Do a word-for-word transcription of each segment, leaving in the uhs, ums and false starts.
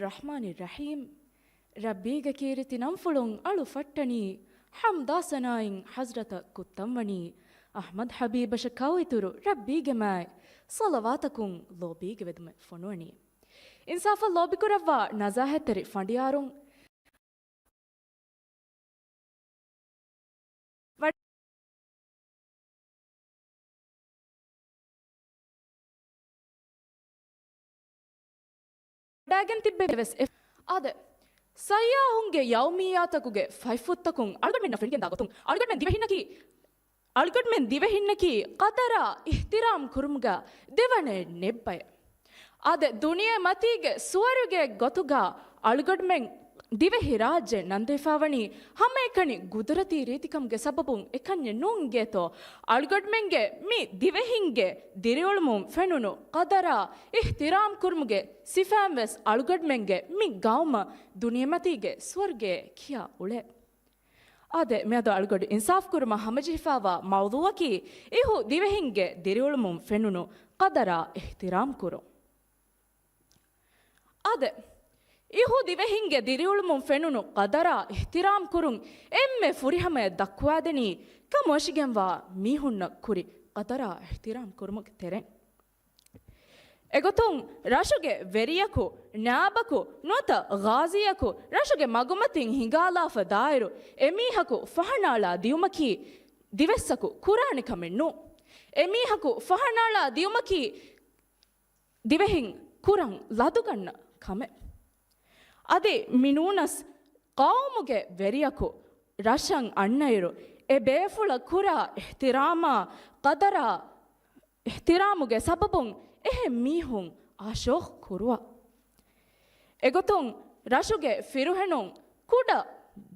ރަޙްމާނި ރަޙީމް. ރައްބީގެ ކީރިތި ނަންފުޅުން އަޅު ފައްޓަނީ، ޙަމްދާ ސަނާއިން ޙަޟްރަތަށް ކުއްތަންވަނީ، އަޙްމަދު ޙަބީބަށަކާ އިތުރު ރައްބީގެ މާތް ޞަލަވާތަކުން ލޯބީގެ ވެދުމެއް ފޮނުވަނީ. އިންސާފަށް ލޯބިކުރައްވާ ނަޒާހަތްތެރި ފަނޑިޔާރުން، ވަޑައިގެން ތިއްބެވި ވެސް އެ-، އާދެ، ސައްޔާހުންގެ ޔައުމިއްޔާތަކުގެ ފަތްފުށްތަކުން އަޅުގަނޑުމެންނަށް ފެނިގެންދާ ގޮތުން، އަޅުގަނޑުމެން ދިވެހިންނަކީ، އަޅުގަނޑުމެން ދިވެހިންނަކީ ޤަދަރާ އިޙްތިރާމް ކުރުމުގަ ދެވަނައެއް ނެއްބައެއް. އާދެ، ދުނިޔެމަތީގެ ސުވަރުގެ ގޮތުގަ އަޅުގަނޑުމެން ދިވެހިރާއްޖެ ނަންދެފާވަނީ ހަމައެކަނި ގުދުރަތީ ރީތިކަމުގެ ސަބަބުން އެކަންޏެއް ނޫން އިނގޭތޯ؟ އަޅުގަނޑުމެންގެ މި ދިވެހިންގެ ދިރިއުޅުމުން ފެނުނު ޤަދަރާ އިޙްތިރާމް ކުރުމުގެ ސިފައިން ވެސް އަޅުގަނޑުމެންގެ މި ގައުމަށް ދުނިޔެމަތީގެ ސުވަރުގެއެއް ކިޔާ އުޅޭ. އާދެ، މިއަދު އަޅުގަޑު އިންސާފް ކުރުމަށް ހަމަޖެހިފާވާ މައުޟޫއަކީ، އިހު ދިވެހިންގެ ދިރިއުޅުމުން ފެނުނު ޤަދަރާ އިޙްތިރާމް ކުރުން. އާދެ، އިހު ދިވެހިންގެ ދިރިއުޅުމުން ފެނުނު ޤަދަރާ އިޙްތިރާމް ކުރުން އެންމެ ފުރިހަމަޔަށް ދައްކުވާދެނީ، ކަމުވެށިގެންވާ މީހުންނަށް ކުރި ޤަދަރާ އިޙްތިރާމް ކުރުމުގެ ތެރެއިން. އެގޮތުން ރަށުގެ ވެރިޔަކު، ނާބަކު، ނުވަތަ ޣާޒީއަކު ރަށުގެ މަގުމަތިން ހިނގާލާފަ ދާއިރު، އެމީހަކު ފަހަނައަޅާ ދިޔުމަކީ ދިވެއްސަކު ކުރާނެ ކަމެއް ނޫން. އެމީހަކު ފަހަނައަޅާ ދިޔުމަކީ ދިވެހިން ކުރަން ލަދުގަންނަ ކަމެއް. އަދި މިނޫނަސް ޤައުމުގެ ވެރިޔަކު ރަށަށް އަންނައިރު، އެ ބޭފުޅަށް ކުރާ އިޙްތިރާމާ ޤަދަރާ އިޙްތިރާމުގެ ސަބަބުން އެހެން މީހުން އާޝޯޚް ކުރުވާ. އެގޮތުން ރަށުގެ ފިރުހެނުން ކުޑަ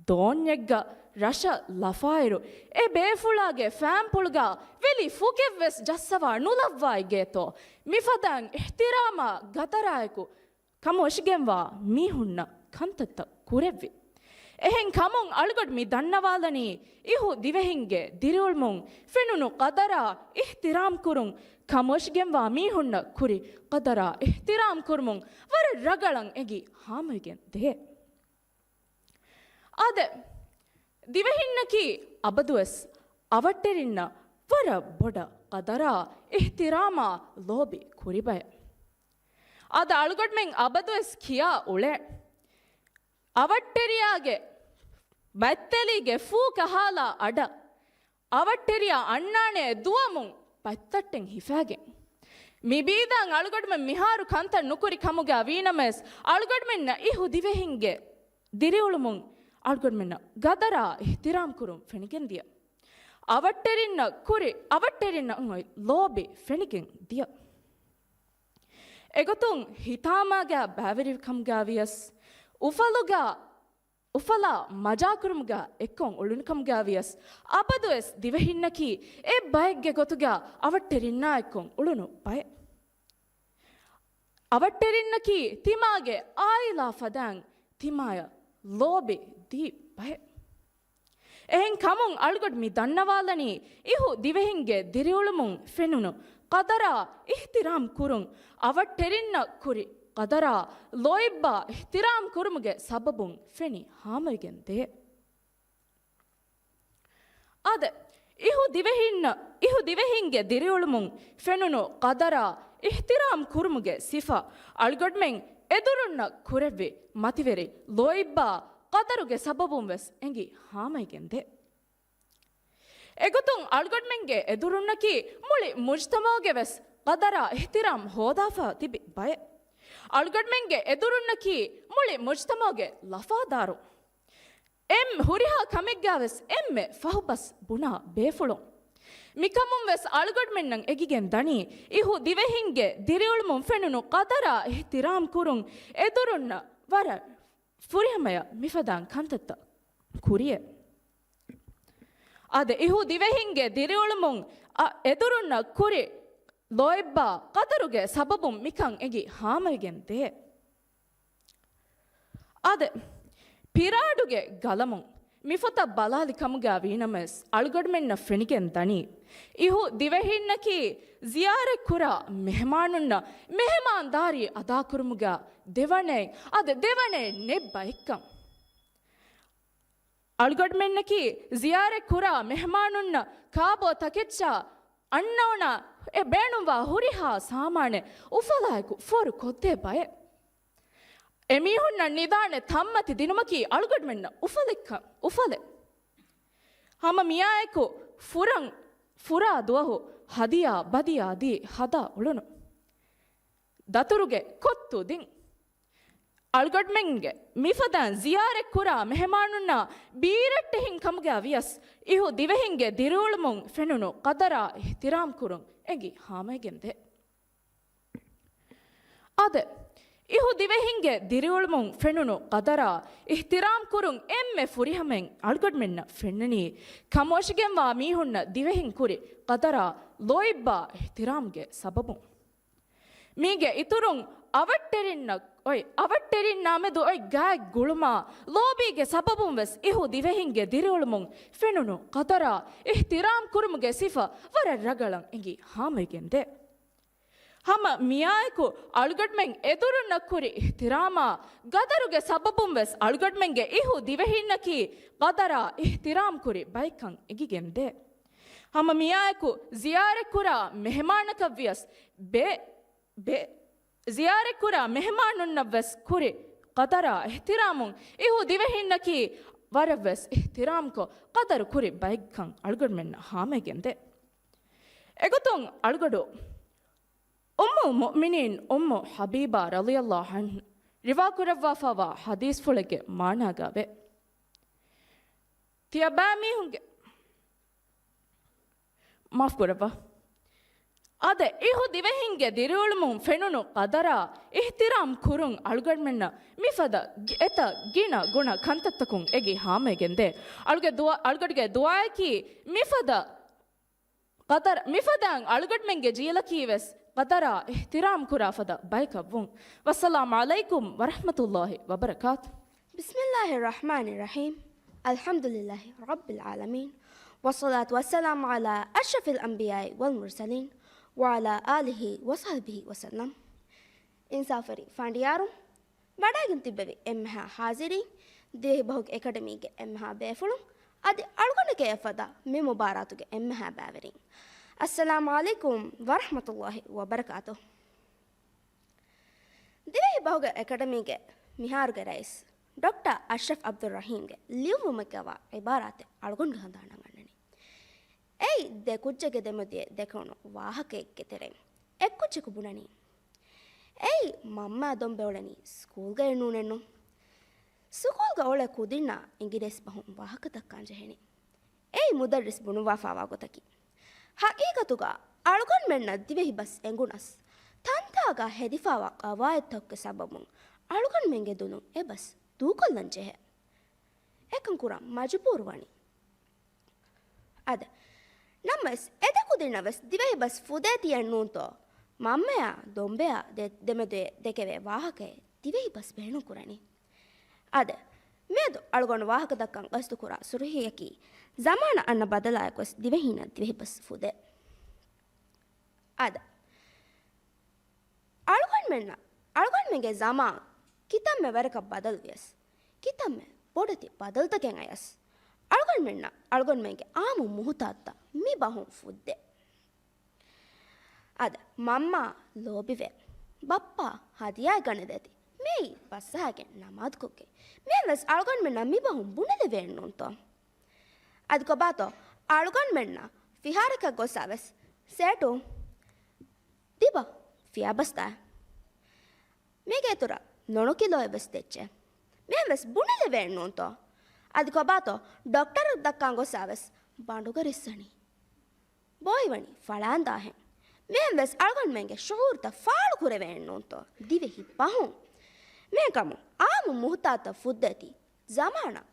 ދޯންޏެއްގަ ރަށަށް ލަފާއިރު، އެ ބޭފުޅާގެ ފާންޕުޅުގަ ވެލި ފުކެއްވެސް ޖައްސަވާ ނުލައްވާ އިނގޭތޯ؟ މިފަދައިން އިޙްތިރާމާ ޤަދަރާއެކު ކަމުވެށިގެންވާ މީހުންނަށް ކަންތައްތައް ކުރެއްވި. އެހެން ކަމުން އަޅުގަޑު މި ދަންނަވާލަނީ، އިހު ދިވެހިންގެ ދިރިއުޅުމުން ފެނުނު ޤަދަރާ އިޙްތިރާމް ކުރުން، ކަމުވެށިގެންވާ މީހުންނަށް ކުރި ޤަދަރާ އިޙްތިރާމް ކުރުމުން ވަރަށް ރަގަޅަށް އެނގި ހާމަވެގެން ދޭ. އާދެ، ދިވެހިންނަކީ އަބަދުވެސް އަވަށްޓެރިންނަށް ވަރަށް ބޮޑަށް ޤަދަރާ އިޙްތިރާމާ ލޯބި ކުރިބައެއް. އާދެ، އަޅުގަނޑުމެން އަބަދުވެސް ކިޔާ އުޅޭ، އަވަށްޓެރިޔާގެ ބައްތެލީގެ ފޫ ކަހާލާ އަޑަށް އަވަށްޓެރިޔާ އަންނާނެ ދުވަމުން ބައްތައްޓެއް ހިފާގެން. މިބީދާން އަޅުގަޑުމެން މިހާރު ކަންތައް ނުކުރި ކަމުގަ ވީނަމަވެސް، އަޅުގަޑުމެންނަށް އިހު ދިވެހިންގެ ދިރިއުޅުމުން އަޅުގަޑުމެންނަށް ޤަދަރާ އިޙްތިރާމް ކުރުން ފެނިގެންދިޔަ. އަވަށްޓެރިންނަށް ކުރި، އަވަށްޓެރިންނަށް އޮތް ލޯބި ފެނިގެން ދިޔަ. އެގޮތުން ހިތާމާގަ ބައިވެރިކަމުގަ ވިޔަސް، އުފަލުގަ، އުފަލާ މަޖާކުރުމުގަ އެއްކޮށް އުޅުނުކަމުގަ ވިޔަސް، އަބަދުވެސް ދިވެހިންނަކީ އެއް ބައެއްގެ ގޮތުގަ އަވަށްޓެރިންނާ އެއްކޮށް އުޅުނު ބައެއް. އަވަށްޓެރިންނަކީ ތިމާގެ އާއިލާ ފަދައިން ތިމާޔަށް ލޯބި ދީ ބައެއް. އެހެން ކަމުން އަޅުގަޑު މި ދަންނަވާލަނީ، އިހު ދިވެހިންގެ ދިރިއުޅުމުން ފެނުނު ޤަދަރާ އިޙްތިރާމް ކުރުން، އަވަށްޓެރިންނަށް ކުރި ޤަދަރާ ލޯތްބާ އިޙްތިރާމް ކުރުމުގެ ސަބަބުން ފެނި ހާމަވެގެން ދޭ. އާދެ، އިހު ދިވެހިންނަށް، އިހު ދިވެހިންގެ ދިރިއުޅުމުން ފެނުނު ޤަދަރާ އިޙްތިރާމް ކުރުމުގެ ސިފަ އަޅުގަޑުމެން އެދުރުންނަށް ކުރެއްވި މަތިވެރި ލޯތްބާ ޤަދަރުގެ ސަބަބުން ވެސް އެނގި ހާމަވެގެން ދޭ. އެގޮތުން އަޅުގަޑުމެންގެ އެދުރުންނަކީ މުޅި މުޖްތަމަޢުގެ ވެސް ޤަދަރާ އިޙްތިރާމް ހޯދާފަ ތިބި ބައެއް. އަޅުގަޑުމެންގެ އެދުރުންނަކީ މުޅި މުޖްތަމަޢުގެ ލަފާދާރު. އެ ހުރިހާ ކަމެއްގަ ވެސް އެންމެ ފަހުބަސް ބުނާ ބޭފުޅުން. މިކަމުން ވެސް އަޅުގަޑުމެންނަށް އެނގިގެން ދަނީ، އިހު ދިވެހިންގެ ދިރިއުޅުމުން ފެނުނު ޤަދަރާ އިޙްތިރާމް ކުރުން އެދުރުންނަށް ވަރަށް ފުރިހަމަޔަށް މިފަދަ ކަންތައްތައް ކުރިޔޭ. އާދެ، އިހު ދިވެހިންގެ ދިރިއުޅުމުން އަ، އެދުރުންނަށް ކުރި ލޯތްބާ ޤަދަރުގެ ސަބަބުން މިކަން އެނގި ހާމަވެގެން ދޭ. އާދެ، ޕިރާޑުގެ ގަލަމުން މިފޮތަށް ބަލާލި ކަމުގަ ވީނަމަވެސް، އަޅުގަޑުމެންނަށް ފެނިގެން ދަނީ، އިހު ދިވެހިންނަކީ ޒިޔާރަތްކުރާ މެހެމާނުންނަށް މެހެމާންދާރީ އަދާކުރުމުގަ ދެވަނައެއް، އަދި ދެވަނައެއް ނެތް ބައެއްކަން. އަޅުގަޑުމެންނަކީ ޒިޔާރަތްކުރާ މެހެމާނުންނަށް ކާބޯ ތަކެއްޗާ އަންނައުނާ އެ ބޭނުންވާ ހުރިހާ ސާމާނެއް އުފަލާއެކު ފޯރު ކޮށްދޭ ބައެއް. އެމީހުންނަށް ނިދާނެ ތަންމަތި ދިނުމަކީ އަޅުގަޑުމެންނަށް އުފަލެއްކަން، އުފަލެއް. ހަމަ މިއާއެކު ފުރަން، ފުރާ ދުވަހު ހަދިޔާ ބަދިޔާ ދީ ހަދާ އުޅުނު. ދަތުރުގެ ކޮއްތު ދިން. އަޅުގަޑުމެންގެ މިފަދައިން ޒިޔާރަތްކުރާ މެހެމާނުންނާ ބީރައްޓެހިން ކަމުގަ ވިޔަސް، އިހު ދިވެހިންގެ ދިރިއުޅުމުން ފެނުނު ޤަދަރާ އިޙްތިރާމް ކުރުން އެނގި ހާމަވެގެންދޭ. އާދެ، އިހު ދިވެހިންގެ ދިރިއުޅުމުން ފެނުނު ޤަދަރާ އިޙްތިރާމް ކުރުން އެންމެ ފުރިހަމައިން އަޅުގަޑުމެންނަށް ފެންނަނީ، ކަމުވަށިގެންވާ މީހުންނަށް ދިވެހިން ކުރި ޤަދަރާ ލޯތްބާ އިޙްތިރާމްގެ ސަބަބުން. މީގެ އިތުރުން އަވަށްޓެރިންނަށް އޮތް، އަވަށްޓެރިންނާމެދު އޮތް ގާތް ގުޅުމާ ލޯބީގެ ސަބަބުން ވެސް އިހު ދިވެހިންގެ ދިރިއުޅުމުން ފެނުނު ޤަދަރާ އިޙްތިރާމް ކުރުމުގެ ސިފަ ވަރަށް ރަގަޅަށް އެނގި ހާމަވެގެންދޭ. ހަމަ މިއާއެކު އަޅުގަޑުމެން އެދުރުންނަށް ކުރި އިޙްތިރާމާ ގަދަރުގެ ސަބަބުން ވެސް އަޅުގަޑުމެންގެ އިހު ދިވެހިންނަކީ ޤަދަރާ އިޙްތިރާމް ކުރި ބައެއްކަން އެނގިގެންދޭ. ހަމަ މިއާއެކު ޒިޔާރަތްކުރާ މެހެމާނަކަށް ވިޔަސް ބެ، ބެ، ޒިޔާރަތްކުރާ މެހެމާނުންނަށް ވެސް ކުރި ޤަދަރާ އިޙްތިރާމުން އިހު ދިވެހިންނަކީ ވަރަށް ވެސް އިޙްތިރާމްކޮށް ޤަދަރު ކުރި ބައެއްކަން އަޅުގަނޑުމެންނަށް ހާމަވެގެންދޭ. އެގޮތުން އަޅުގަޑު އުއްމުލް މުއުމިނީން އުއްމު ޙަބީބާ ރަޟިޔަﷲ ޢަންހަ ރިވާކުރައްވާފައިވާ ޙަދީޘްފުޅެއްގެ މާނާގައިވޭ. ތިޔަބައިމީހުންގެ، މާފުކުރައްވާ. އާދެ، އިހު ދިވެހިންގެ ދިރިއުޅުމުން ފެނުނު ޤަދަރާ އިޙްތިރާމް ކުރުން އަޅުގަނޑުމެންނަށް މިފަދަ ގި-، އެތައް ގިނަ ގުނަ ކަންތައްތަކުން އެގި ހާމަވެގެންދޭ. އަޅުގެ ދުޢާ، އަޅުގަޑުގެ ދުޢާއަކީ މިފަދަ ޤަދަރ، މިފަދައިން އަޅުގަޑުމެންގެ ޖީލަކީ ވެސް ޤަދަރާ އިޙްތިރާމް ކުރާ ފަދަ ބަޔަކަށް ވުން. ވައްސަލާމް ޢަލައިކުމް ވަރަޙްމަތުﷲ ވަބަރަކާތު. بسم الله الرحمن الرحيم. الحمد لله رب العالمين. والصلاة والسلام على أشرف الأنبياء والمرسلين وعلى آله وصحبه وسلم. އިންސާފުވެރި ފަނޑިޔާރުން، ވަޑައިގެން ތިއްބެވި އެންމެހާ ޙާޟިރީން، ދިވެހި ބަހުގެ އެކަޑަމީގެ އެންމެހާ ބޭފުޅުން، އަދި އަޅުގަނޑުގެ އެފަދަ މި މުބާރާތުގެ އެންމެހާ ބައިވެރިން، އައްސަލާމް ޢަލައިކުމް ވަރަޙްމަތުﷲ ވަބަރަކާތު. ދިވެހި ބަހުގެ އެކަޑަމީގެ މިހާރުގެ ރައީސް ޑޮކްޓަރ އަޝްރަފް ޢަބްދުއްރަޙީމްގެ ލިޔުއްވުމެއްގަވާ ޢިބާރާތެއް އަޅުގަނޑުގެ ހަނދާނަށް އަންނަނީ. އެއީ ދެ ކުއްޖެއްގެ ދެމެދުވެ ދެކެވުނު ވާހަކައެއްގެ ތެރެއިން އެއްކުއްޖަކު ބުނަނީ، އެއީ މަންމައާ ދޮންބެ އުޅެނީ ސްކޫލްގައެއް ނޫނެއްނު. ސްކޫލްގަ އުޅޭ ކުދިންނާ އިނގިރޭސި ބަހުން ވާހަކަ ދައްކާން ޖެހެނީ. އެއީ މުދައްރިސް ބުނުއްވާފައިވާ ގޮތަކީ. ހަގީގަތުގަ އަޅުގަނޑުމެންނަށް ދިވެހި ބަސް އެނގުނަސް، ތަންތާގަ ހެދިފައިވާ ޤަވާޢިދުތަކުގެ ސަބަބުން އަޅުގަނޑުމެންގެ ދުލުން އެ ބަސް ދޫކޮށްލަން ޖެހޭ. އެކަން ކުރަން މަޖުބޫރު ވަނީ. އާދެ، ނަމަވެސް އެ ދެ ކުދިންނަށް ވެސް ދިވެހި ބަސް ފުދޭތީއެއް ނޫންތޯ؟ މަންމައާ ދޮންބެއާ ދެ-، ދެމެދުވެ ދެކެވޭ ވާހަކައެއް ދިވެހި ބަސް ބޭނުން ކުރަނީ. އާދެ، މިއަދު އަޅުގަނޑު ވާހަކަ ދައްކަން ގަސްތު ކުރާ ސުރުޚީއަކީ، ޒަމާނަށް އަންނަ ބަދަލާއެކު ވެސް ދިވެހީންނަށް ދިވެހި ބަސް ފުދޭ. އާދެ، އަޅުގަނޑުމެންނަށް، އަޅުގަނޑުމެންގެ ޒަމާން ކިތަންމެ ވަރަކަށް ބަދަލުވިޔަސް، ކިތަންމެ ބޮޑެތި ބަދަލުތަކެއް އަޔަސް، އަޅުގަނޑުމެންނަށް އަޅުގަނޑުމެންގެ އާއްމު މުހުތާޖުތައް މި ބަހުން ފުއްދޭ. އަދި މަންމާ ލޯބިވޭ، ބައްޕާ ހަދިޔާއެއް ގަނެދޭތީ، މިއީ ބަސްއަހާގެން ނަމާދުކޮށްގެން. މިއެއްވެސް އަޅުގަނޑުމެންނަށް މި ބަހުން ބުނެލެވޭނެ ނޫންތޯ؟ އަދި ކޮބާތޯ އަޅުގަނޑުމެންނަށް ފިހާރަކަށް ގޮސްއާވެސް، ސޭޓު ދިބަ ފިޔާބަސްދާ. މީގެ އިތުރަށް ނޮނޮކިލޯއެއް ވެސް ދެއްޗޭ. މިއެއްވެސް ބުނެލެވޭނެ ނޫންތޯ؟ އަދި ކޮބާތޯ ޑޮކްޓަރަށް ދައްކާން ގޮސްއާވެސް ބަނޑުގަ ރިއްސަނީ. ބޯއިވަނީ ފަޅާންދާހެން. މިއެއްވެސް އަޅުގަނޑުމެންގެ ޝުޢޫރުތައް ފާޅު ކުރެވޭނެ ނޫންތޯ؟ ދިވެހި ބަހުން. މިކަމުން އާއްމު މުހުތާޖުތައް ފުއްދޭތީ، ޒަމާނަށް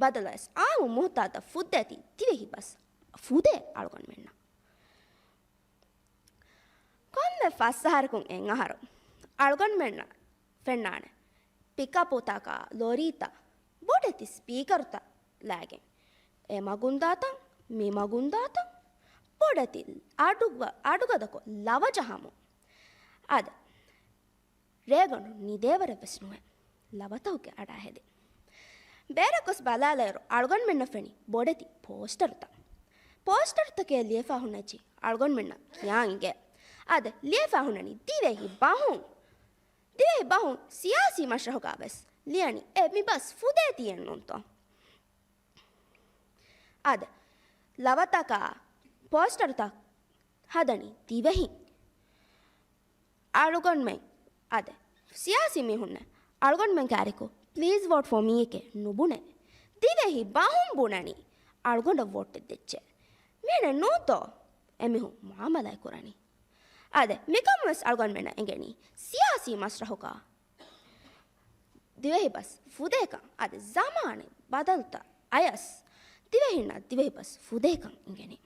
ބަދަލުވެސް އާއްމު މުހުތާޖުތައް ފުއްދޭތީ، ދިވެހި ބަސް ފުދޭ އަޅުގަނޑުމެންނަށް. ކޮންމެ ފަސް އަހަރަކުން އެއް އަހަރު އަޅުގަނޑުމެންނަށް ފެންނާނެ ޕިކަޕުތަކާ، ލޮރީތައް، ބޮޑެތި ސްޕީކަރުތައް، ލާގެން އެ މަގުން ދާތަން، މި މަގުން ދާތަން، ބޮޑެތި އަޑުގަ-، އަޑުގަދަކޮށް ލަވަ ޖަހަމުން. އާދެ، ރޭގަނޑު ނިދޭވަރެއް ވެސް ނުވޭ. ލަވަތަކުގެ އަޑާ ހެދި. ބޭރަށް ގޮސް ބަލާލައިރު އަޅުގަނޑުމެންނަށް ފެނި ބޮޑެތި ޕޯސްޓަރުތައް. ޕޯސްޓަރުތަކޭ ލިޔެފާ ހުންނައްޗި އަޅުގަނޑުމެންނަށް ކިޔާ އިނގޭ. އާދެ، ލިޔެފާ ހުންނަނީ ދިވެހި ބަހުން. ދިވެހި ބަހުން ސިޔާސީ މަޝްރަހުގަ ވެސް ލިޔަނީ އެ މި ބަސް ފުދޭތީއެއްނޫންތޯ. އާދެ، ލަވަތަކާ ޕޯސްޓަރުތައް ހަދަނީ ދިވެހިން. އަޅުގަނޑުމެން އާދެ، ސިޔާސީ މީހުންނެއް އަޅުގަނޑުމެން ކާރިކު "Please vote for me" އެކޭ ނުބުނޭ. ދިވެހި ބަހުން ބުނަނީ އަޅުގަނޑަށް ވޯޓެއް ދެއްޗޭ. މިހެނެއް ނޫންތޯ؟ އެމީހުން މުއާމަލާތް ކުރަނީ. އާދެ، މިކަމުން ވެސް އަޅުގަނޑުމެންނަށް އެނގެނީ ސިޔާސީ މަސްރަހުގަ ދިވެހި ބަސް ފުދޭކަން. އާދެ، ޒަމާނެއް ބަދަލުތައް އަޔަސް ދިވެހިންނަށް ދިވެހި ބަސް ފުދޭކަން އެނގެނީ.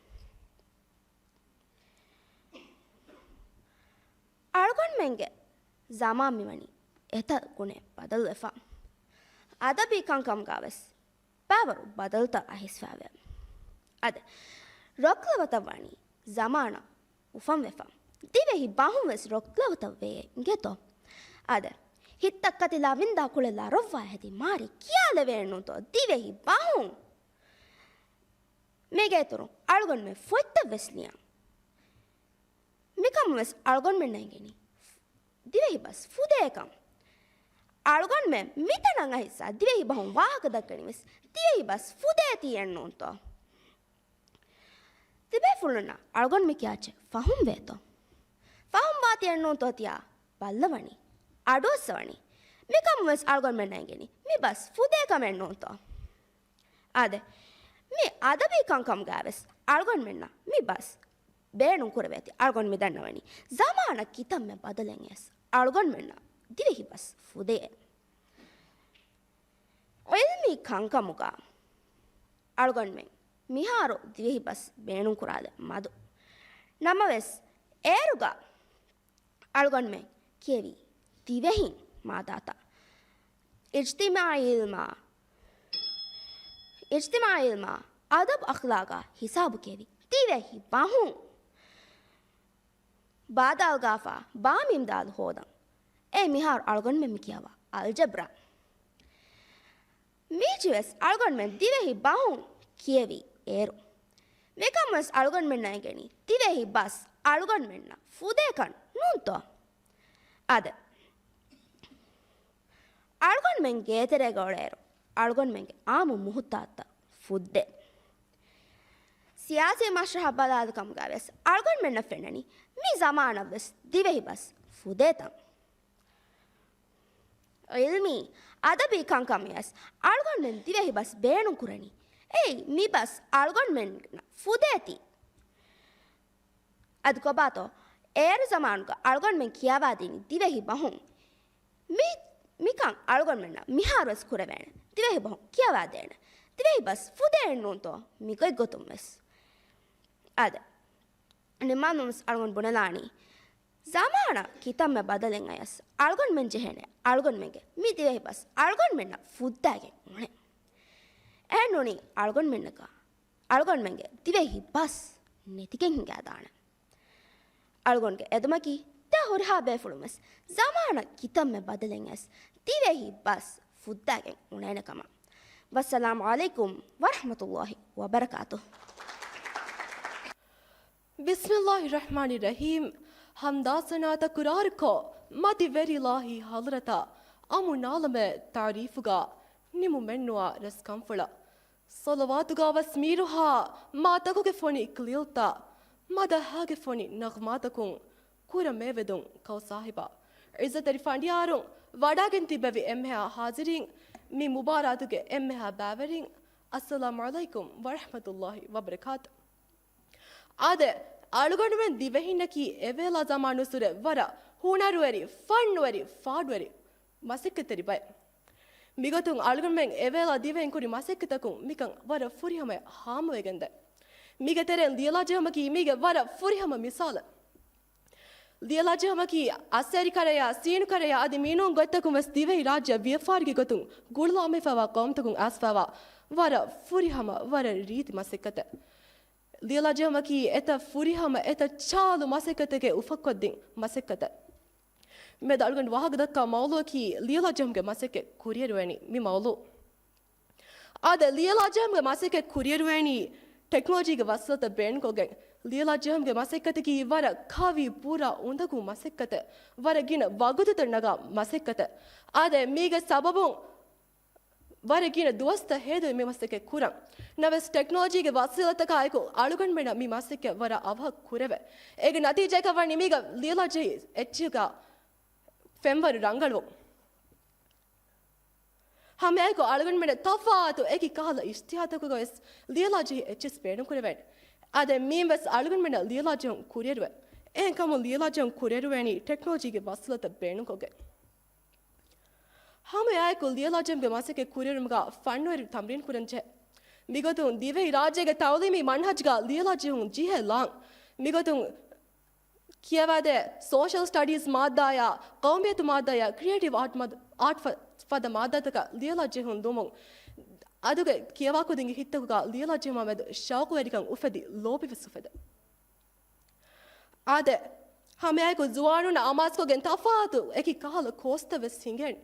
އަޅުގަނޑުމެންގެ ޒަމާން މިވަނީ އެތައް ގުނައެއް ބަދަލުވެފަ. އަދަބީ ކަންކަމުގަ ވެސް ބައިވަރު ބަދަލުތައް އައިސްފައިވޭ. އަދި ރޮކްލަވަތައް ވަނީ ޒަމާނަށް އުފަންވެފަ. ދިވެހި ބަހުން ވެސް ރޮކްލަވަތައް ވެޔޭ އިނގޭތޯ. އާދެ، ހިތްތައް ކަތިލާ ވިންދާ ކުޅެލާ ރޮއްވާ ހެދި މާރި ކިޔާލެވޭނޫންތޯ ދިވެހި ބަހުން. މީގެ އިތުރުން އަޅުގަނޑުމެން ފޮތްތައް ވެސް ލިޔަން. މިކަމުން ވެސް އަޅުގަނޑުމެންނަށް އެނގެނީ ދިވެހި ބަސް ފުދޭކަން. އަޅުގަނޑުމެން މިތަނަށް އައިސް ދިވެހި ބަހުން ވާހަކަ ދައްކަނީ ވެސް ދިވެހި ބަސް ފުދޭތީއެއްނޫންތޯ. ތިބޭފުޅުންނަށް އަޅުގަނޑުމެން ކިޔާ އެއްޗެއް ފަހުމް ވޭތޯ؟ ފަހުމް ވާތީއެއްނޫންތޯ ތިޔާ ބައްލަވަނީ، އަޑުއައްސަވަނީ. މިކަމުން ވެސް އަޅުގަނޑުމެންނަށް އެނގެނީ މި ބަސް ފުދޭކަމެއްނޫންތޯ. އާދެ، މި އަދަބީ ކަންކަމުގަ ވެސް އަޅުގަނޑުމެންނަށް މި ބަސް ބޭނުން ކުރެވޭތީ އަޅުގަނޑު މި ދަންނަވަނީ. ޒަމާނަށް ކިތަންމެ ބަދަލެއް އައިސް އަޅުގަނޑުމެންނަށް ދިވެހި ބަސް ފުދޭ. އިލްމީ ކަންކަމުގަ އަޅުގަނޑުމެން މިހާރު ދިވެހި ބަސް ބޭނުން ކުރާލެއް މަދު. ނަމަވެސް، އޭރުގަ އަޅުގަނޑުމެން ކިޔެވީ ދިވެހިން މާދާތައް. އިޖްތިމާޢީ އިލްމާ، އިޖްތިމާޢީ އިލްމާ، އަދަބު އަޚްލާގާ ހިސާބު ކިޔެވި ދިވެހި ބަހުން. ބާދާލްގާފާ ބާމީމްދާލް ހޯދަން. އެ މިހާރު އަޅުގަނޑުމެން މި ކިޔަވާ އަލްޖަބްރާ. މީޗިވެސް އަޅުގަނޑުމެން ދިވެހި ބަހުން ކިޔެވި އޭރު. މިކަމުވެސް އަޅުގަނޑުމެންނަށް އެނގެނީ ދިވެހި ބަސް އަޅުގަނޑުމެންނަށް ފުދޭކަން ނޫންތޯ؟ އާދެ، އަޅުގަނޑުމެން ގޭތެރޭގަ އުޅޭއިރު އަޅުގަނޑުމެންގެ އާއްމު މުހުތާޖުތައް ފުއްދޭ. ސިޔާސީ މަޝްރަހަށް ބަލާލި ކަމުގަ ވެސް އަޅުގަނޑުމެންނަށް ފެންނަނީ މި ޒަމާނަށް ވެސް ދިވެހި ބަސް ފުދޭތަން. އިލްމީ، އަދަބީ ކަންކަމަށް ވެސް އަޅުގަނޑުމެން ދިވެހި ބަސް ބޭނުން ކުރަނީ. އެއީ، މި ބަސް އަޅުގަނޑުމެންނަށް ފުދޭތީ. އަދި ކޮބާތޯ، އޭރު ޒަމާނުގަ އަޅުގަނޑުމެން ކިޔަވާދިނީ ދިވެހި ބަހުން. މި، މިކަން އަޅުގަނޑުމެންނަށް މިހާރު ވެސް ކުރެވޭނެ. ދިވެހި ބަހުން ކިޔަވާދޭނެ. ދިވެހި ބަސް ފުދޭން ނޫންތޯ؟ މިގޮތްގޮތުން ވެސް. އާދެ. ނިމާނުން ވެސް އަޅުގަނޑު ބުނެލާނީ، ޒަމާނަށް ކިތަންމެ ބަދަލެއް އަޔަސް އަޅުގަނޑުމެން ޖެހޭނެ އަޅުގަނޑުމެންގެ މި ދިވެހި ބަސް އަޅުގަނޑުމެންނަށް ފުއްދާގެން އުޅެން. އެހެންނޫނީ އަޅުގަނޑުމެންނަކަށް އަޅުގަނޑުމެންގެ ދިވެހި ބަސް ނެތިގެން ހިނގާދާނެ. އަޅުގަނޑުގެ އެދުމަކީ، ދެ ހުރިހާ ބޭފުޅުން ވެސް ޒަމާނަށް ކިތަންމެ ބަދަލެއް އަޔަސް ދިވެހި ބަސް ފުއްދާގެން އުޅޭނެ ކަމަށް. ވައްސަލާމު ޢަލައިކުމް ވަރަޙްމަތުﷲި ވަބަރަކާތުހު. ބިސްމިﷲި ރަޙްމާނި ރަޙީމް. ޙަމްދާ ސަނާ ތަކުރާރުކޮށް، މަތިވެރި އިލާހީ ޙަޟްރަތަށް އަމުނާލަމޭ ތަޢުރީފުގަ ނިމުމެއްނުވާ ރަސްކަންފުޅަށް. ޞަލަވާތުގަ ވަސް މީރުހާ މާތަކުގެ ފޮނި ކްލިއުތައް، މަދަޙަގެ ފޮނި ނަޣްމާތަކުން، ކުރަމޭވެދުން ކައު ސާހިބާ. ޢިއްޒަތްތެރި ފަނޑިޔާރުން، ވަޑާގެން ތިއްބެވި އެންމެހާ ޙާޟިރީން، މި މުބާރާތުގެ އެންމެހާ ބައިވެރިން، އައްސަލާމު ޢަލައިކުމް ވަރަޙްމަތުﷲި ވަބަރަކާތު. އާދެ، އަޅުގަނޑުމެން ދިވެހިންނަކީ އެވޭލާ ޒަމާނުއްސުރެ ވަރަށް ހުނަރުވެރި، ފަންނުވެރި، ފާޑުވެރި، މަސައްކަތްތެރި ބައެއް. މިގޮތުން އަޅުގަނޑުމެން އެވޭލާ ދިވެހިން ކުރި މަސައްކަތަކުން މިކަން ވަރަށް ފުރިހަމަޔަށް ހާމަވެގެންދޭ. މީގެ ތެރެއިން ލިޔެލާ ޖެހުމަކީ މީގެ ވަރަށް ފުރިހަމަ މިސާލެއް. ލިޔެލާ ޖެހުމަކީ އައްސޭރި ކަރަޔާ، ސީނު ކަރަޔާ އަދި މިނޫން ގޮތްތަކުން ވެސް ދިވެހި ރާއްޖެއަށް ވިޔަފާރިގެ ގޮތުން ގުޅުލާމެފައިވާ ޤައުމުތަކުން އައިސްފައިވާ ވަރަށް ފުރިހަމަ، ވަރަށް ރީތި މަސައްކަތެއް. ލިޔެލާ ޖެހުމަކީ އެތައް ފުރިހަމަ، އެތައް ޗާލު މަސައްކަތެކޭ އުފައްކޮށްދިން މަސައްކަތެއް. މިއަދު އަޅުގަނޑު ވާހަކަ ދައްކާ މައުޟޫއަކީ ލިޔެލާ ޖެހުމުގެ މަސައްކަތް ކުރިއެރުވޭނީ މި މައުޟޫ. އާދެ، ލިޔެލާ ޖެހުމުގެ މަސައްކަތް ކުރިއެރުވޭނީ ޓެކްނޮލޮޖީގެ ވަސީލަތައް ބޭނުންކޮށްގެން. ލިޔެލާ ޖެހުމުގެ މަސައްކަތަކީ ވަރަށް ކަވި ބުރަ އުނދަގޫ މަސައްކަތެއް. ވަރަށް ގިނަ ވަގުތުތައް ނަގާ މަސައްކަތެއް. އާދެ، މީގެ ސަބަބުން ވަރަށް ގިނަ ދުވަސްތައް ހޭދަވެ މި މަސައްކަތް ކުރަން. ނަމަވެސް، ޓެކްނޮލޮޖީގެ ވަސީލަތަކާއެކު އަޅުގަނޑުމެންނަށް މި މަސައްކަތް ވަރަށް އަވަހަށް ކުރެވޭ. އޭގެ ނަތީޖާއަކަށް ވަނީ މީގަ ލިޔެލާ ޖެހި އެއްޗިހިގަ ފެންވަރު ރަނގަޅުވުން. ހަމައެކު އަޅުގަނޑުމެންނަށް ތަފާތު އެކި ކަހަލަ އިޖްތިހާދުތަކުގަވެސް ލިޔެލާ ޖެހި އެއްޗިސް ބޭނުންކުރެވޭނެ. އާދެ، މީންވެސް އަޅުގަނޑުމެންނަށް ލިޔެލާ ޖެހުން ކުރިއެރުވޭ. އެހެންކަމުން ލިޔެލާ ޖެހުން ކުރިއެރުވޭނީ ޓެކްނޮލޮޖީގެ ވަސީލަތައް ބޭނުންކޮށްގެން. ހަމައެއާއެކު ލިޔެލާ ޖެހުމުގެ މަސައްކަތް ކުރިއެރުމުގަ ފަންނުވެރިން ތަމްރީން ކުރަން ޖެހޭ. މިގޮތުން ދިވެހި ރާއްޖޭގެ ތައުލީމީ މަންހަޖުގަ ލިޔެލާ ޖެހުން ޖެހޭ ލާން. މިގޮތުން ކިޔަވާދޭ ސޯޝަލް ސްޓަޑީސް މާއްދާއާ، ޤައުމިއްޔަތު މާއްދާއާ، ކްރިއޭޓިވް އާޓް މާ-، އާޓް ފަ-، ފަދަ މާއްދާތަކަށް ލިޔެލާ ޖެހުން ދުމުން، އަދުގެ ކިޔަވާކުދިންގެ ހިތްތަކުގަ ލިޔެލާ ޖެހުމާ މެދު ޝައުޤުވެރިކަން އުފެދި، ލޯބިވެސް އުފެދޭ. އާދެ، ހަމައެކު ޒުވާނުންނަށް އަމާޒުކޮށްގެން ތަފާތު އެކި ކަހަލަ ކޯސްތައް ވެސް ހިނގޭނެ.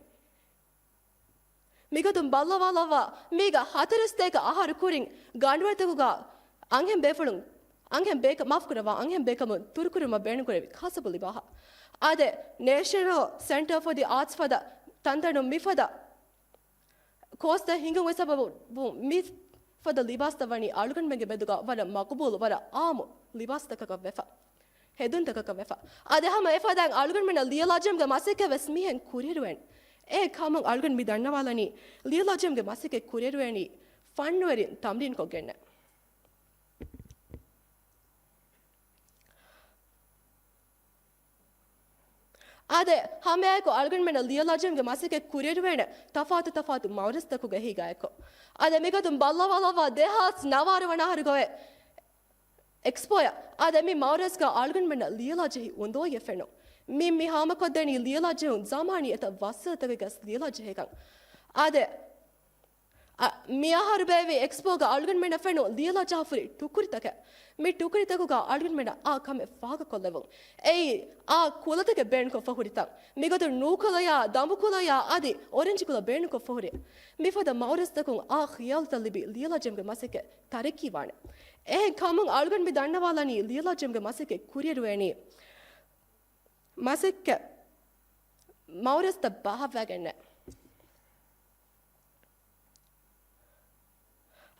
މިގޮތުން ބައްލަވާލައްވާ، މީގަ ހަތަރު ސަތޭކަ އަހަރު ކުރިން ގަނޑުވަރުތަކުގަ އަންހެން ބޭފުޅުން، އަންހެން ބޭކަ-، މާފުކުރައްވާ، އަންހެން ބޭކަމުން ދުރުކުރުމަށް ބޭނުންކުރެވި ކާސަބު ލިބާހާ. އާދެ، ނޭޝަނަލް ސެންޓަރ ފޮރ ދި އާޓްސް ފަދަ ތަންތަނުން މިފަދަ ކޯސްތައް ހިނގުމުގެ ސަބަބުން މި ފަދަ ލިބާސްތައް ވަނީ އަޅުގަނޑުމެންގެ މެދުގަ ވަރަށް މަޤުބޫލު، ވަރަށް އާއްމު ލިބާސްތަކަކަށް ވެފަ. ހެދުންތަކަކަށް ވެފަ. އާދެ، ހަމަ އެފަދައިން އަޅުގަނޑުމެންނަށް ލިޔެލާ ޖެހުމުގެ މަސައްކަތް ވެސް މިހެން ކުރިއެރުވޭނެ. އެ ކަމުން އަޅުގަނޑު މި ދަންނަވާލަނީ، ލިޔެލާ ޖެހުމުގެ މަސައްކަތް ކުރިއެރުވޭނީ ފަންނުވެރިން ތަމްރީންކޮށްގެންނޭ. އާދެ، ހަމައެކު އަޅުގަނޑުމެންނަށް ލިޔެލާ ޖެހުމުގެ މަސައްކަތް ކުރިއެރުވޭނެ ތަފާތު ތަފާތު މައުރަޒުތަކުގައި ހިނގާއެކު. އާދެ، މިގޮތުން ބައްލަވާލައްވާ ދެހާސް ނަވާރަ ވަނަ އަހަރުގައި އެކްސްޕޯއަށް. އާދެ، މި މައުރަޒުގަ އަޅުގަނޑުމެންނަށް ލިޔެލާ ޖެހި އުނދޯއިއެއް ފެނުނު. މި، މި ހާމަކޮށްދެނީ ލިޔެލާ ޖެހުން ޒަމާނީ އެތައް ވަސީލަތަކެއްގަސް ލިޔެލާ ޖެހޭކަން. އާދެ، އަ، މި އަހަރު ބޭއްވި އެކްސްޕޯގަ އަޅުގަނޑުމެންނަށް ފެނުނު ލިޔެލާ ޖަހާފަހުރި ޓުކުރިތަކެއް. މި ޓުކުރިތަކުގަ އަޅުގަނޑުމެންނަށް އާ ކަމެއް ފާހަގަކޮށްލެވުން. އެއީ، އާ ކުލަތަކެއް ބޭނުންކޮށްފަ ހުރިތަން. މިގޮތުން ނޫކުލަޔާ، ދަނބުކުލަޔާ އަދި އޮރެންޖް ކުލަ ބޭނުންކޮށްފަހުރި. މިފަދަ މައުރަޒުތަކުން އާ ޚިޔާލުތައް ލިބި ލިޔެލާ ޖެހުމުގެ މަސައްކަތް ތަރައްޤީވާނެ. އެހެން ކަމުން އަޅުގަނޑު މި ދަންނަވާލަނީ ލިޔެލާ ޖެހުމުގެ މަސައްކަތް ކުރިއެރުވޭނީ މަސައްކަތް މައުރަޒުތައް ބަހައްވާގެންނޭ.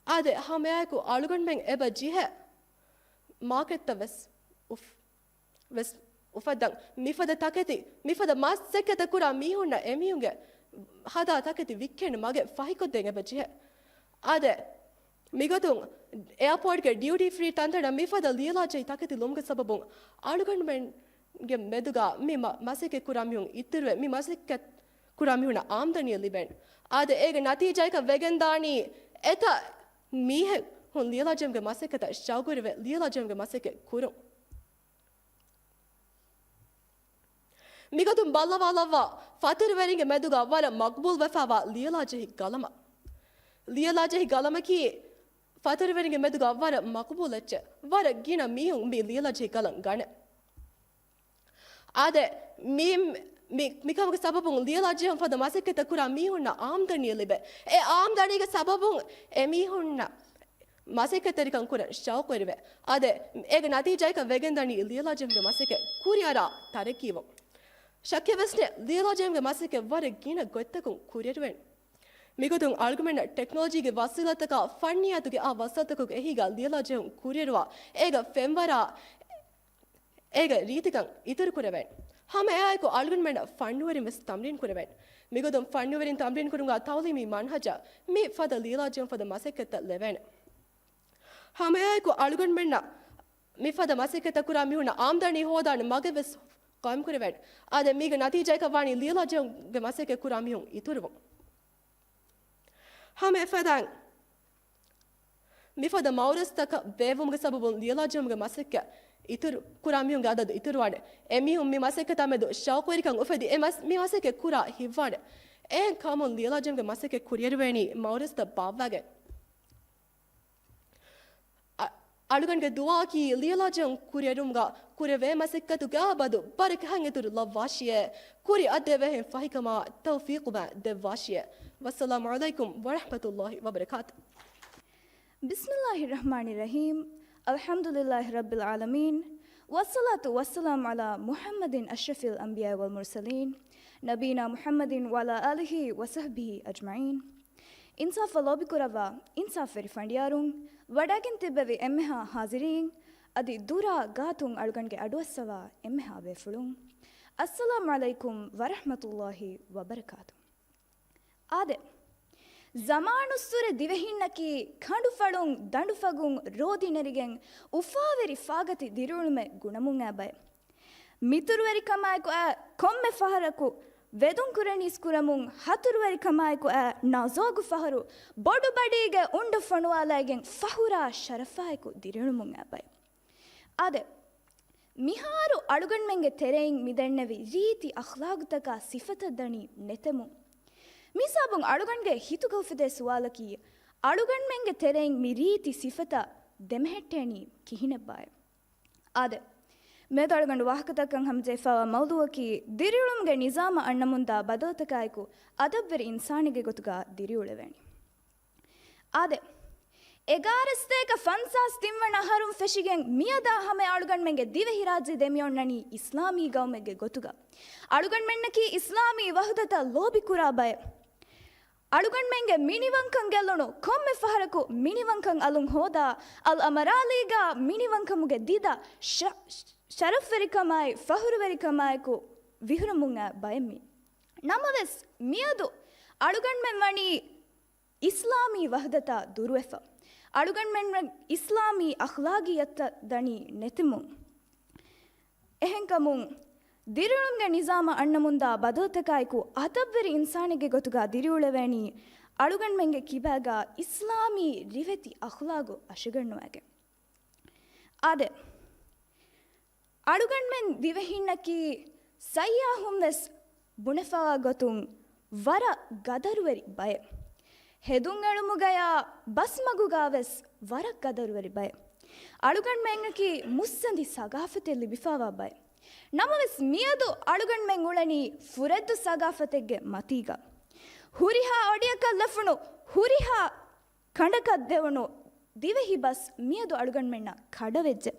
އާދެ، ހަމައެކު އަޅުގަނޑުމެން އެބަ ޖެހޭ މާކެޓްތައް ވެސް އުފް-، ވެސް އުފައްދަން. މިފަދަ ތަކެތި، މިފަދަ މަސައްކަތްތައް ކުރާ މީހުންނަށް އެމީހުންގެ ހަދާ ތަކެތި ވިއްކޭނެ މަގެއް ފަހިކޮށްދޭން އެބަ ޖެހޭ. އާދެ، މިގޮތުން އެއާޕޯޓްގެ ޑިއުޓީ ފްރީ ތަންތަނަށް މިފަދަ ލިޔެލާ ޖެހި ތަކެތި ލުމުގެ ސަބަބުން އަޅުގަނޑުމެންގެ މެދުގަ މި މަ-، މަސައްކަތް ކުރާ މީހުން އިތުރުވެ، މި މަސައްކަތް ކުރާ މީހުންނަށް އާމްދަނީ ލިބޭނެ. އާދެ، އޭގެ ނަތީޖާއަކަށް ވެގެންދާނީ އެތައް މީހެއް ހުން ލިޔެލާ ޖެހުމުގެ މަސައްކަތަށް ޝައުގުވެރިވެ ލިޔެލާ ޖެހުމުގެ މަސައްކަތް ކުރުން. މިގޮތުން ބައްލަވާލައްވާ، ފަތުރުވެރިންގެ މެދުގަ ވަރަށް މަޤްބޫލް ވެފައިވާ ލިޔެލާ ޖެހި ގަލަމަށް. ލިޔެލާ ޖެހި ގަލަމަކީ ފަތުރުވެރިންގެ މެދުގަ ވަރަށް މަޤްބޫލް އެއްޗެއް. ވަރަށް ގިނަ މީހުން މި ލިޔެލާ ޖެހި ގަލަން ގަނެ. އާދެ، މި، މި، މިކަމުގެ ސަބަބުން ލިޔެލާ ޖެހުން ފަދަ މަސައްކަތްތައް ކުރާ މީހުންނަށް އާމްދަނީ ލިބޭ. އެ އާމްދަނީގެ ސަބަބުން އެމީހުންނަށް މަސައްކަތްތެރިކަން ކުރަން ޝައުޤުވެރިވޭ. އާދެ، އޭގެ ނަތީޖާއަކަށް ވެގެންދަނީ ލިޔެލާ ޖެހުމުގެ މަސައްކަތް ކުރިއަރާ ތަރައްޤީވުން. ޝައްކެއް ވެސް ނެތް، ލިޔެލާ ޖެހުމުގެ މަސައްކަތް ވަރަށް ގިނަ ގޮތްތަކުން ކުރިއެރުވޭނެ. މިގޮތުން އަޅުގަނޑުމެންނަށް ޓެކްނޮލޮޖީގެ ވަސީލަތަކާ ފަންނިޔާތުގެ އާ ވަސީލަތަކުގެ އެހީގަ ލިޔެލާ ޖެހުން ކުރިއެރުވާ، އޭގަ ފެންވަރާ، އޭގެ ރީތިކަން އިތުރު ކުރެވޭނެ. ހަމަ އެއާއެކު އަޅުގަނޑުމެންނަށް ފަންނުވެރިން ވެސް ތަމްރީން ކުރެވޭނެ. މިގޮތުން ފަންނުވެރިން ތަމްރީން ކުރުމުގަ ތައުލީމީ މަންހަޖަށް މި ފަދަ ލިޔެލާ ޖެހުން ފަދަ މަސައްކަތްތައް ލެވޭނެ. ހަމައެއާއެކު އަޅުގަނޑުމެންނަށް މިފަދަ މަސައްކަތްތައް ކުރާ މީހުންނަށް އާމްދަނީ ހޯދާނެ މަގެއް ވެސް ޤާއިމްކުރެވޭނެ. އާދެ، މީގެ ނަތީޖާއަކަށް ވާނީ ލިޔެލާ ޖެހުމުގެ މަސައްކަތް ކުރާ މީހުން އިތުރުވުން. ހަމަ އެފަދައިން މިފަދަ މައުރަޒުތަކަށް ބޭއްވުމުގެ ސަބަބުން ލިޔެލާ ޖެހުމުގެ މަސައްކަތް އިތުރު ކުރާ މީހުންގެ އަދަދު އިތުރުވާނެ. އެމީހުން މި މަސައްކަތާ މެދު ޝައުޤުވެރިކަން އުފެދި އެ މަސް-، މި މަސައްކަތް ކުރާ ހިތްވާނެ. އެހެން ކަމުން ލިޔެލާ ޖެހުމުގެ މަސައްކަތް ކުރިއެރުވޭނީ މައުރަޒުތައް ބާއްވާގެން. އަޅުގަނޑުގެ ދުޢާއަކީ ލިޔެލަޖަން ކުރިއަރުމުގަ ކުރެވޭ މަސައްކަތުގަ އަބަދު ބަރަކަތް އިތުރު ލައްވާށިއޭ. ކުރިއަށް ދެވޭހެން ފަހިކަމާ ތައުފީޤު ދެއްވާށިއޭ. ވައްސަލާމު ޢަލައިކުމް ވަރަޙްމަތުﷲި ވަބަރަކާތު. بسم الله الرحمن الرحيم. الحمد لله رب العالمين. والصلاة والسلام على محمد أشرف الأنبياء والمرسلين، نبينا محمد وعلى آله وصحبه أجمعين. އިންސާފަށް ލޯބިކުރައްވާ އިންސާފުވެރި ފަނޑިޔާރުން، ވަޑައިގެން ތިއްބެވި އެންމެހާ ޙާޟިރީން، އަދި ދުރާ ގާތުން އަޅުގަނޑުގެ އަޑުއައްސަވާ އެންމެހާ ބޭފުޅުން، އައްސަލާމު ޢަލައިކުމް ވަރަޙްމަތުﷲި ވަބަރަކާތު. އާދެ، ޒަމާނުއްސުރެ ދިވެހިންނަކީ ކަނޑުފަޅުން ދަނޑުފަގުން ރޯދި ނެރިގެން އުފާވެރި ފާގަތި ދިރިއުޅުމެއް ގުނަމުން އައި ބައެއް. މިތުރުވެރިކަމާއެކު އައި ކޮންމެ ފަހަރަކު ވެދުން ކުރަނީސް ކުރަމުން، ހަތުރުވެރިކަމާއެކު އައި ނާޒޯގު ފަހަރު ބޮޑު ބަޑީގެ އުނޑު ފޮނުވާލައިގެން ފަހުރާ ޝަރަފާއެކު ދިރިއުޅުމުން އައި ބައެއް. އާދެ، މިހާރު އަޅުގަނޑުމެންގެ ތެރެއިން މިދެންނެވި ރީތި އަޚްލާގުތަކާ ސިފަތައް ދަނީ ނެތެމުން. މިހިސާބުން އަޅުގަނޑުގެ ހިތުގަ އުފެދޭ ސުވާލަކީ، އަޅުގަނޑުމެންގެ ތެރެއިން މި ރީތި ސިފަތައް ދެމެހެއްޓޭނީ ކިހިނެއްބާއޭ؟ އާދެ، މިއަދު އަޅުގަނޑު ވާހަކަތަކަށް ހަމަޖެހިފައިވާ މައުޟޫއަކީ، ދިރިއުޅުމުގެ ނިޒާމަށް އަންނަމުންދާ ބަދަލުތަކާއެކު އަދަބުވެރި އިންސާނެއްގެ ގޮތުގަ ދިރިއުޅެވޭނީ. އާދެ، އެގާރަ ސަތޭކަ ފަންސާސް ތިންވަނަ އަހަރުން ފެށިގެން މިއަދާ ހަމަޔަށް އަޅުގަނޑުމެންގެ ދިވެހިރާއްޖެ ދެމިއޮންނަނީ އިސްލާމީ ގައުމެއްގެ ގޮތުގަ. އަޅުގަނޑުމެންނަކީ އިސްލާމީ ވަޙުދަތަށް ލޯބިކުރާ ބައެއް. އަޅުގަނޑުމެންގެ މިނިވަންކަން ގެއްލުނު ކޮންމެ ފަހަރަކު މިނިވަންކަން އަލުން ހޯދާ، އަލް އަމަރާލީގަ މިނިވަންކަމުގެ ދިދަ ޝަ-، ޝަރަފްވެރިކަމާއި ފަހުރުވެރިކަމާއެކު ވިހުރަމުން އައި ބައެއް މީ. ނަމަވެސް، މިއަދު އަޅުގަނޑުމެން ވަނީ އިސްލާމީ ވަޙްދަތާ ދުރުވެފަ، އަޅުގަނޑުމެން އިސްލާމީ އަޚްލާގިއްޔަތުތައް ދަނީ ނެތިމުން. އެހެންކަމުން، ދިރިއުޅުމުގެ ނިޒާމަށް އަންނަމުންދާ ބަދަލުތަކާއެކު އަދަބުވެރި އިންސާނެއްގެ ގޮތުގަ ދިރިއުޅެވޭނީ އަޅުގަނޑުމެންގެ ކިބާގަ އިސްލާމީ ރިވެތި އަޚްލާގު އަށިގަންނަވައިގެން. އާދެ، އަޅުގަނޑުމެން ދިވެހިންނަކީ ސައްޔާހުން ވެސް ބުނެފަވާ ގޮތުން ވަރަށް ގަދަރުވެރި ބައެއް. ހެދުން އެޅުމުގަޔާ ބަސްމަގުގާ ވެސް ވަރަށް ގަދަރުވެރި ބައެއް. އަޅުގަނޑުމެންނަކީ މުއްސަނދި ސަގާފަތެއް ލިބިފަވާ ބައެއް. ނަމަވެސް މިއަދު އަޅުގަނޑުމެން އުޅެނީ ފުރެއްދު ސަގާފަތެއްގެ މަތީގަ. ހުރިހާ އޮޑިއަކަށް ލެފުނު، ހުރިހާ ކަނޑަކަށް ދެވުނު ދިވެހި ބަސް މިއަދު އަޅުގަނޑުމެންނަށް ކަޑަވެއްޖެ.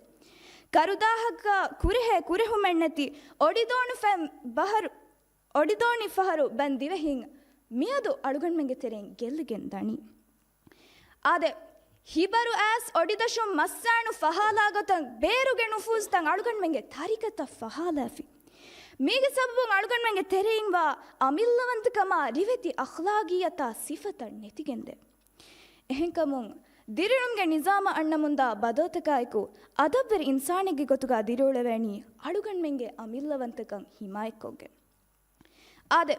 ކަރުދާހަކަށް ކުރެހޭ ކުރެހުމެއްނެތި އޮޑިދޯނި ފެން ބަހަރު، އޮޑިދޯނި ފަހަރު ބަން ދިވެހިން މިއަދު އަޅުގަނޑުމެންގެ ތެރެއިން ގެއްލިގެން ދަނީ. އާދެ، ހިބަރު އައިސް އޮޑިދަށުން މައްސާނު ފަހާލާ ގޮތަށް ބޭރުގެ ނުފޫޒުތައް އަޅުގަނޑުމެންގެ ތަރިކަތައް ފަހާލާފި. މީގެ ސަބަބުން އަޅުގަނޑުމެންގެ ތެރެއިންވާ އަމިއްލަވަންތަކަމާ ރިވެތި އަޚްލާގިއްޔަތާ ސިފަތައް ނެތިގެންދޭ. އެހެންކަމުން، ދިރިއުޅުމުގެ ނިޒާމަށް އަންނަމުންދާ ބަދަލުތަކާއެކު، އަދަބުވެރި އިންސާނެއްގެ ގޮތުގަ ދިރިއުޅެވޭނީ އަޅުގަނޑުމެންގެ އަމިއްލަވަންތަކަން ހިމާޔަތްކޮށްގެން. އާދެ،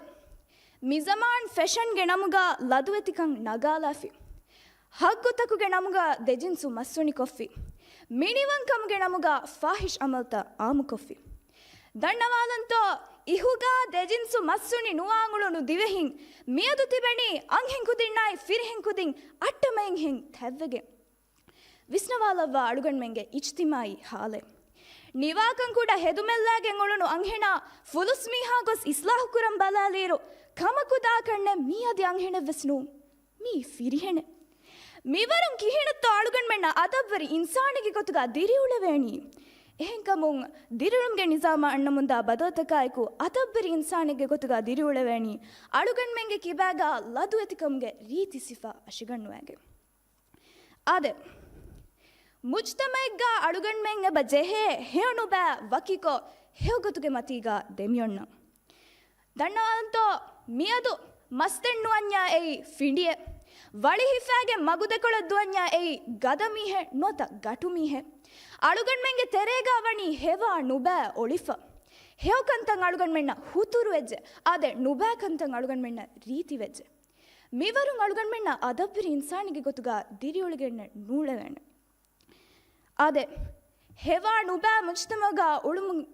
މިޒަމާން ފެޝަންގެ ނަމުގަ ލަދުވެތިކަން ނަގާލާފި. ހައްގުތަކުގެ ނަމުގަ ދެޖިންސު މައްސުނިކޮށްފި. މިނިވަންކަމުގެ ނަމުގަ ފާހިޝް އަމަލްތައް އާއްމުކޮށްފި. ދަންނަވާލަންތޯ، އިހުގަ ދެޖިންސު މައްސުނި ނުވާނގުޅުނު ދިވެހިން މިއަދު ތިބެނީ އަންހެން ކުދިންނާއި ފިރިހެން ކުދިން އައްޓަމައިންހެން ތެއްވެގެން. ވިސްނަވާލައްވާ އަޅުގަނޑުމެންގެ އިޖްތިމާއީ ހާލެއް. ނިވާކަން ކުޑަ ހެދުމެއްލާގެން އުޅުނު އަންހެނާ ފުލުސް މީހާ ގޮސް އިސްލާހު ކުރަން ބަލާލިއިރު، ކަމަކު ދާކަށްނެއް މީ އަދި އަންހެނެއްވެސް ނޫން. މީ ފިރިހެނެއް. މިވަރުން ކިހިނެއްތޯ އަޅުގަނޑުމެންނަށް އަދަބުވެރި އިންސާނެއްގެ ގޮތުގަ ދިރިއުޅެވޭނީ؟ އެހެންކަމުން، ދިރިއުޅުމުގެ ނިޒާމަށް އަންނަމުންދާ ބަދަލުތަކާއެކު، އަދަބުވެރި އިންސާނެއްގެ ގޮތުގަ ދިރިއުޅެވޭނީ، އަޅުގަނޑުމެންގެ ކިބާގަ ލަދުވެތިކަމުގެ ރީތި ސިފަ އަށިގަންނަވައިގެން. އާދެ، މުޖްތަމައެއްގަ އަޅުގަނޑުމެން އެބަ ޖެހޭ ހެޔޮ ނުބައި ވަކިކޮށް، ހެޔޮ ގޮތުގެ މަތީގަ ދެމިއޮންނަން. ދަންނަވާންތޯ، މިއަދު މަސްދެން ނުވަންޏާ އެއީ ފިނޑިއެއް، ވަޅި ހިފާގެން މަގުދެކޮޅަށް ދުވަންޏާ އެއީ ގަދަ މީހެއް ނުވަތަ ގަޓު މީހެއް. އަޅުގަނޑުމެންގެ ތެރޭގަ ވަނީ ހެވާ ނުބައި އޮޅިފަ. ހެޔޮ ކަންތައް އަޅުގަނޑުމެންނަށް ހުތުރުވެއްޖެ. އާދެ، ނުބައި ކަންތައް އަޅުގަނޑުމެންނަށް ރީތިވެއްޖެ. މިވަރުން އަޅުގަނޑުމެންނަށް އަދަބުވެރި އިންސާނެއްގެ ގޮތުގަ ދިރިއުޅިގެންނެއް ނޫޅެވޭނެ. އާދެ، ހެވާ ނުބައި މުޖްތަމަޢުގަ އުޅުމު-،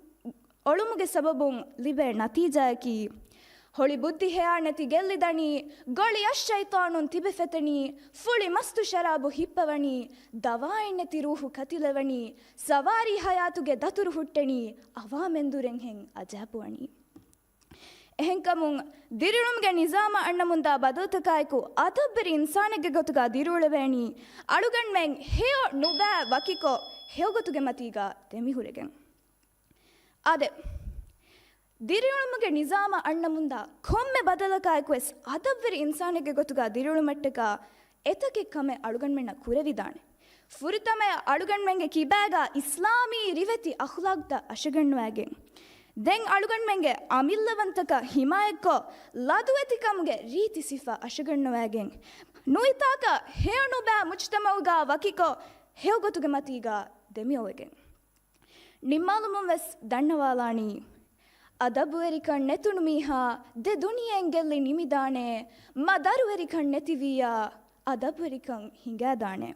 އޮޅުމުގެ ސަބަބުން ލިބޭ ނަތީޖާއަކީ، ހޮޅި ބުއްދި ހެޔާ ނެތި ގެއްލިދަނީ، ގޮޅިއަށް ޝައިޠާނުން ތިބެފެތެނީ، ފުޅި މަސްތު ޝަރާބު ހިއްޕަވަނީ، ދަވާއެއް ނެތި ރޫޙު ކަތިލެވަނީ، ސަވާރީ ހަޔާތުގެ ދަތުރު ހުއްޓެނީ، އަވާމެން ދުރެއްހެން އަޖާބުވަނީ. އެހެންކަމުން، ދިރިއުޅުމުގެ ނިޒާމަށް އަންނަމުންދާ ބަދަލުތަކާއެކު، އަދަބުވެރި އިންސާނެއްގެ ގޮތުގަ ދިރިއުޅެވޭނީ، އަޅުގަނޑުމެން ހެޔޮ ނުބައި ވަކިކޮށް، ހެޔޮގޮތުގެ މަތީގަ ދެމިހުރެގެން. އާދެ، ދިރިއުޅުމުގެ ނިޒާމަށް އަންނަމުންދާ ކޮންމެ ބަދަލަކާއެކުވެސް އަދަބުވެރި އިންސާނެއްގެ ގޮތުގަ ދިރިއުޅުމަށްޓަކާ އެތަކެއް ކަމެއް އަޅުގަނޑުމެންނަށް ކުރެވިދާނެ. ފުރަތަމަ އަޅުގަނޑުމެންގެ ކިބާގަ އިސްލާމީ ރިވެތި އަޚްލާޤްތައް އަށަގަންނަވައިގެން، ދެން އަޅުގަނޑުމެންގެ އަމިއްލަވަންތަކަށް ހިމާޔަތްކޮށް، ލަދުވެތިކަމުގެ ރީތި ސިފަ އަށަގަންނަވައިގެން، ނުވިތާކަށް ހެޔޮނުބައި މުޖްތަމަޢުގަ ވަކިކޮށް، ހެޔޮގޮތުގެ މަތީގަ ދެމިއޮވެގެން. ނިންމާލުމުން ވެސް ދަންނަވާލާނީ، އަދަބުވެރިކަން ނެތުނު މީހާ ދެ ދުނިޔެއިން ގެއްލި ނިމިދާނެ، މަ ދަރުވެރިކަން ނެތިވިއްޔާ އަދަބުވެރިކަން ހިނގާދާނެ.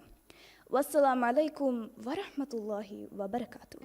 ވައްސަލާމް ޢަލައިކުމް ވަރަޙްމަތުﷲ ވަބަރަކާތު.